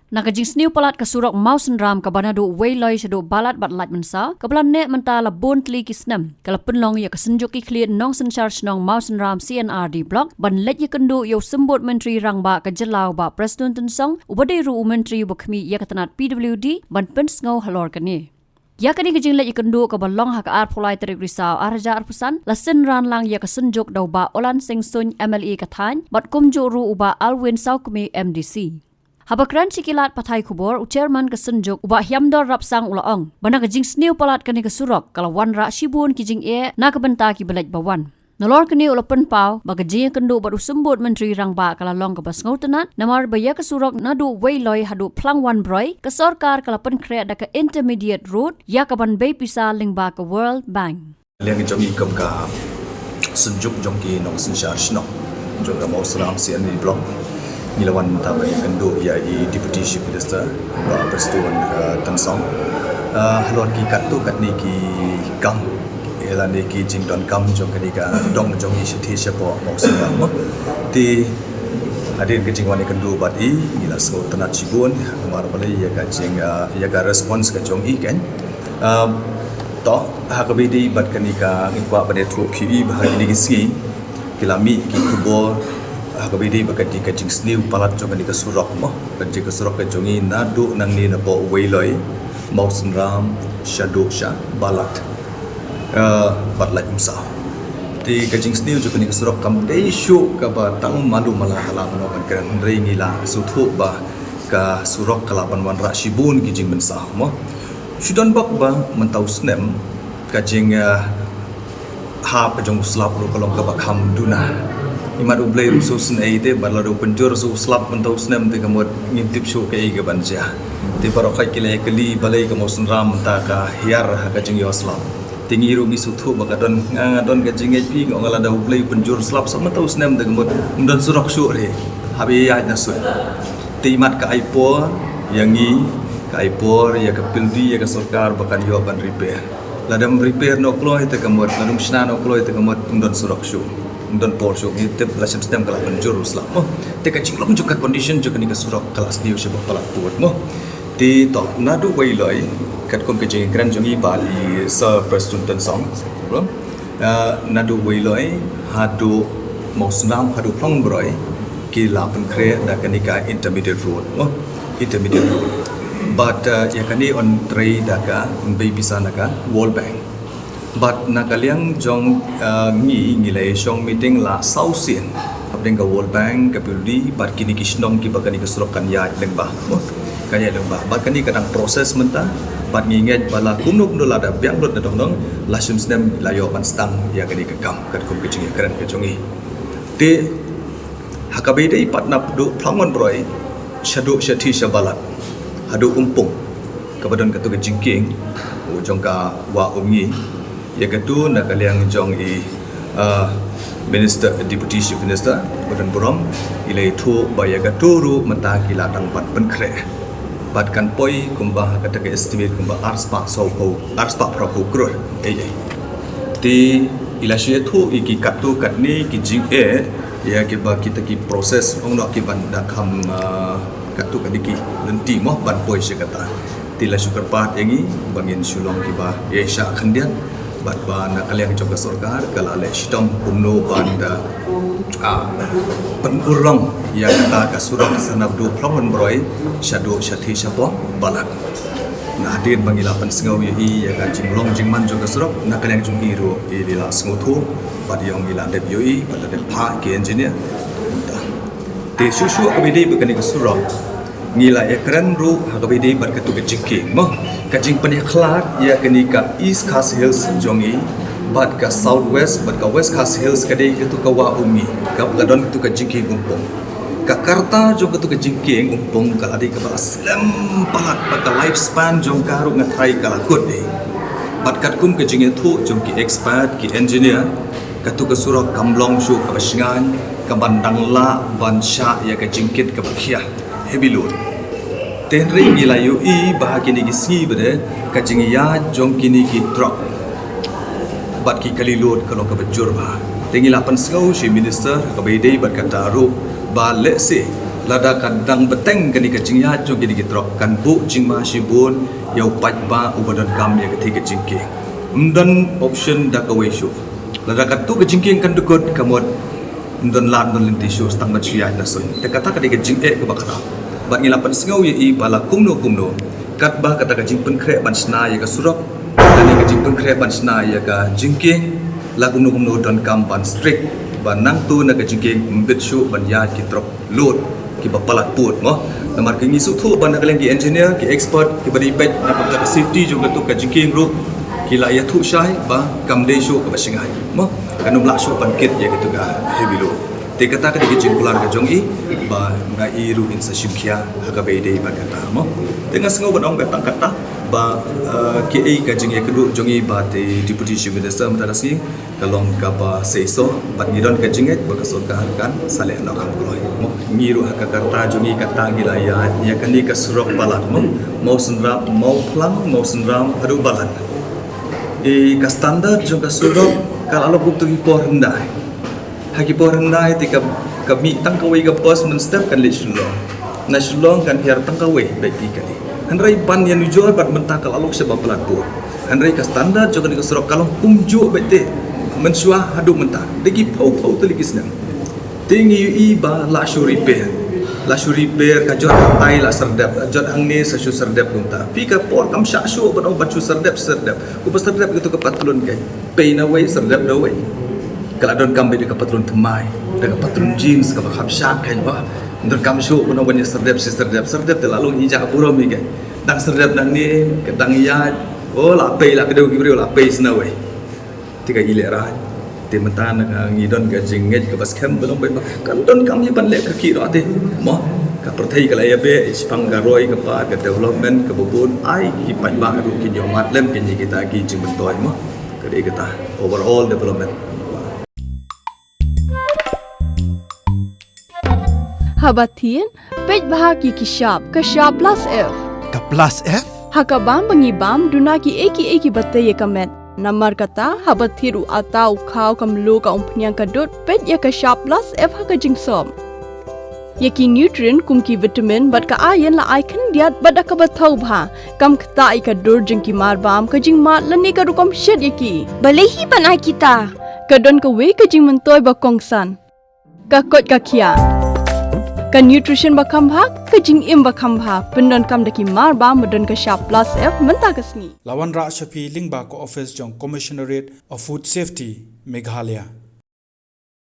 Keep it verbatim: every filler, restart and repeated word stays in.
Na ka jingsniew palat ka surok Mawsynram kaba naduh Weiloi shaduh Balat bad Laitmynsaw, kaba la neh mynta la bun tylli ki snem, ka la pynlong ïa ka Synjuk ki Khlieh Nongsynshar Shnong Mawsynram C and R D Block ban leit ïakynduh ïa u Symbud Myntri Rangbah ka jylla u Bah Prestone Tynsong, uba dei ruh u Myntri uba khmih ïa ka tnat P W D, ban pynsngew halor kane. Ïa kane ka jingleit ïakynduh kaba long ha ka arphew lai tarik Risaw arhajar arphew san, la synran lang ïa ka Synjuk da u Bah Olan Singh Suin M L A ka thaiñ, bad kumjuh ruh u Bah Alwyn Sawkmie M D C. Haba kren sha ki lad pathai khubor, u Chairman ka Synjuk u Bah Hiamdor Rapsang u la ong ba na ka jingsniew palat kane ka surok ka la wanrah shibun ki jingeh na ka bynta kiba leit ba wan. Nalor kane u la pynpaw ba ka jingïakynduh bad u Symbud Myntri Rangbah ka la long kaba sngewtynnat, namar ba ïa ka surok naduh Weiloi haduh Phlangwanbroi, ka sorkar ka la pynkhreh da ka intermediate road, ïa kaban bei pisa lyngba ka World Bank. Liang jong i kum ka Synjuk jong ki Nongsynshar Shnong jong ka Mawsynram C and R D Block, ngi la wan mynta ban ïakynduh ïa i Deputy Chief Minister, Bah Prestone, eh, Tynsong. Eh, halor ki katto katne ki kam, ïa lane ki jingdonkam jong kane ka dong jong i shathie shapoh Mawsynram mo. Te hadien ka jingwan ïakynduh bad i, ngi la sngewtynnat shibun, namar balei ïa ka jing, eh, ïa ka response ka jong i kan. Eh, to, ha kaba ïadei bad kane ka, ngi kwah ban ïathuh ïa i ba ha kine ki sngi ki la mih ki khubor ha kaba ïadei bad ka, ka jingsniew palat jong kane ka surok mo. Ka jing ka surok ka jong i naduh nangne napoh Weiloi, Mawsynram, shaduh sha Balat, eh, bad Laitmynsaw. Te ka jingsniew jong kane ka surok kam dei shuh kaba tang malu mala hala mano ban kren, hynrei ngi la sngewthuh ba ka surok ka la ban wanrah shibun ki jingmynsaw mo. Shu don bok ba mynta u snem ka jing, eh, hap ka jong u slap ruh ka long kaba kham duna. Imat U Blei ruh shu sngewthuh te, bad lada u pynjur shu u slap mynta u snem te ka mut ngim tip shuh kaei kaban jia. Te baroh khoit ki la ïakylli balei ka Mawsynram mynta ka hiar ha ka jingïoh slap. Te ngi ruh ngi sngewthuh ba ka don, nga, nga don ka jingngeit phi, nga ong lada U Blei u pynjur slap sa mynta u snem te ka mut ym don surok shuh re. Hap ïaid na sut. Te imat ka ai por ïa ngi, ka ai por ïa ka pildi, ïa ka sorkar ba kan ïoh ban repair. Lada ym repair noh kloi te ka mut, lada ym shna noh kloi te ka mut, ym don surok shuh, ym don por shuh. Ngi tip la shem snem ka la pynjur u slap mo. Te ka jinglong jong ka condition jong kane ka surok ka la sniew shapoh palat pud mo. Te to, naduh Weiloi, katkum ka jingkren jong i bad i Sir Prestone Tynsong, bro. Eh, naduh Weiloi haduh Mawsynram haduh Phlangwanbroi ki la pynkhreh da kane ka intermediate road mo, intermediate road. Bad, eh, ïa kane yn trei da ka, yn bei pisa na ka World Bank. Bad na ka liang jong, eh, ngi, ngi la ïashong meeting la saw sien hapdeng ka World Bank, ka P W D bad kine ki shnong kiba kane ka surok kan ïaid lyngba mo. Kan ïaid lyngba. Bad kane ka dang process mynta. Bad ngi ngeit ba la kumno kumno lada biang lut na dong dong, la shem snem la ïoh ban sdang ïa kane ka kam katkum ka jingïakren ka jong i. Te ha kaba ïadei pat naduh Phlangwanbroi shaduh shathie sha Balat haduh Umpung, kaba don katto ka jingkieng u jong ka Wah Umngi. Ïa katto na ka liang jong i, ah, Minister, Deputy Chief Minister ba don burom, i la ïathuh ba ïa katto ruh mynta ki la dang ban pynkhreh. Bad kan poi kumba ha kata ka estimate kumba arspah sawphew, arspah phraphew klur. Ei, ei. Te i la shu ïathuh ïa ki katto katne ki jingeh, ïa kiba kita ki process ong noh kiban da kham, ah, katto katne ki lynti mo ban poi sha kata. Te la shu kyrpad ïa ngi ba ngin shu long kiba ïaishah khyndiat bad ba na ka liang jong ka sorkar ka la leh shitom kumno ban da, ah, pynurlong ïa kata ka surok sa naduh Phlangwanbroi shaduh shathie shapoh Balat. Na hadien ba ngi la pynsngew ïa i ïa ka jinglong jingman jong ka surok, na ka liang jong i ruh i la sngewthuh bad i ong i la dep ïohi bad la dep phah ki engineer. Te shuh shuh kaba ïadei bad kane ka surok, ngi la ïakren ruh ha kaba ïadei bad katto ka jingkieng mo, ka jingpynïakhlad ïa kane ka East Khasi Hills jong i bad ka South West bad ka West Khasi Hills, ka dei katto ka Wah Umngi, kaba ka don katto ka jingkieng Umpung. Ka karta jong katto ka jingkieng Umpung ka la dei kaba la slem palat bad ka lifespan jong ka ruh nga tharai ka la kut de. Bad katkum ka jingïathuh jong ki expert, ki engineer, katto ka surok kam long shuh kaba shngaiñ, kaban dang lah ban shah ïa ka jingkit kaba khia, heavy load. Te hynrei ngi la ïohi ba ha kine ki sngi ba dei ka jingïaid jong kine ki truck bad ki kali load ka long kaba jur bha. Te ngi la pynsngew sha i Minister ha kaba ïadei bad kata ruh ba lehse Lada ka dang bteng kane ka jingïaid jong kine ki trok, kan buh jingma shibun ïa u paidbah uba donkam ïa kata ka jingkieng. Ym don option da kawei shuh. Lada katto ka jingkieng kan dkut, ka mut ym don lad ym don lynti shuh, tang ban shu ïaid na suiñ. Te kata ka dei ka jingeh kaba khraw. Bad ngi la pynsngew ïa i ba la kumno kumno, katba kata ka jingpynkhreh ban shna ïa ka surok, kane ka jingpynkhreh ban shna ïa ka jingkieng, la kumno kumno donkam ban strict ba nangta na ka jingkieng ym bit shuh ban ïaid ki trok load kiba palat pud, mo. Namar ka ngi sngewthuh ba na ka liang ki engineer, ki expert kiba dei peit na ka bynta ka safety jong kata ka jingkieng ruh, ki la ïathuh shai ba kam dei shuh kaba shngaiñ, mo. Kan ym lah shuh ban kit ïa kata ka heavy load. Te kata ka dei ka jingkular ka jong i, ba nga i ruh in sa shim khia ha kaba ïadei bad kata, mo. Te nga sngew ban ong ba tang kata ba, eh, kaei ka jingïakynduh jong i bad i Deputy Chief Minister mynta ka sngi, ka long kaba seisoh, bad ngi don ka jingngeit ba ka sorkar kan sa leh noh kham kloi, mo. Ngi ruh ha ka karta jong ngi kata ngi la ïa, ïa kane ka surok palat, mo. Mawsynram, Mawphlang, Mawsynram haduh Balan. I ka standard jong ka surok ka la long kum tu ki por hyndai. Ha ki por hyndai te ka, ka mih tang kawei ka bus mynstep kan leit Shillong. Na Shillong kan hiar tang kawei beit ki kali. Hynrei ban ïanujor bad mynta ka la long shaba palat pud. Hynrei ka standard jong kane ka surok ka long kumjuh beit te mynshuwa haduh mynta. Da ki phew phew tylli ki snem. Te ngi ïohi ba la shu repair. La shu repair, ka jot hangtai la syrdep, jot hangne sa shu syrdep kumta. Phi ka por kam shah shuh ban ong ban shu syrdep, syrdep. Kumba syrdep kito ka patlun kai. Pei na wei, syrdep na wei. Ka la donkam beit da ka patlun thymmai, da ka patlun jeans kaba kham shah kai, ba donkam shuh ban ong ban ïa syrdep shi syrdep, syrdep te la long i jaka burom i kai. Dang syrdep nangne, ka dang ïaid, oh, la pei, la kdew ki briew, la pei sna wei. Te ka i lehrain. Te mynta na ka ngi don ka jingngeit kaba skhem ban ong beit ba kan donkam hi ban leh kyrkieh noh te, mo. Ka pyrthei ka la ïa beh shaphang ka roi ka par, ka development kaba bun, ai ki paidbah ruh kin ïohmad lem kin ïa kita ki jingmyntoi, mo. Ka dei kata overall development. Haba thied, peit bha ki ki shap, ka shap plus F. Ka plus F? Ha ka bam ba ngi bam, duna kiei kiei kiba tei ïa ka met. Namar kata, haba thied u atta, u khaw, ka mluh, ka umphniang, ka dud, peit ïa ka shap plus F ha ka jingsop. Ïa ki nutrient kum ki vitamin bad ka iron la ai khyndiat bad da kaba thaw bha. Kam ktah ïa ka dur jong ki mar bam, ka jingmad lane ka rukom shet ïa ki. Balei hi ban ai kita? Ka don kawei ka jingmyntoi ba kongsan. Ka koit ka khiah. Ka nutrition ba kham bha, ka jingim ba kham bha. Pyndonkam da ki mar bam ba don ka shap plus F mynta ka sngi. La wanrah sha phi lyngba ka office jong Commissionerate of Food Safety, Meghalaya.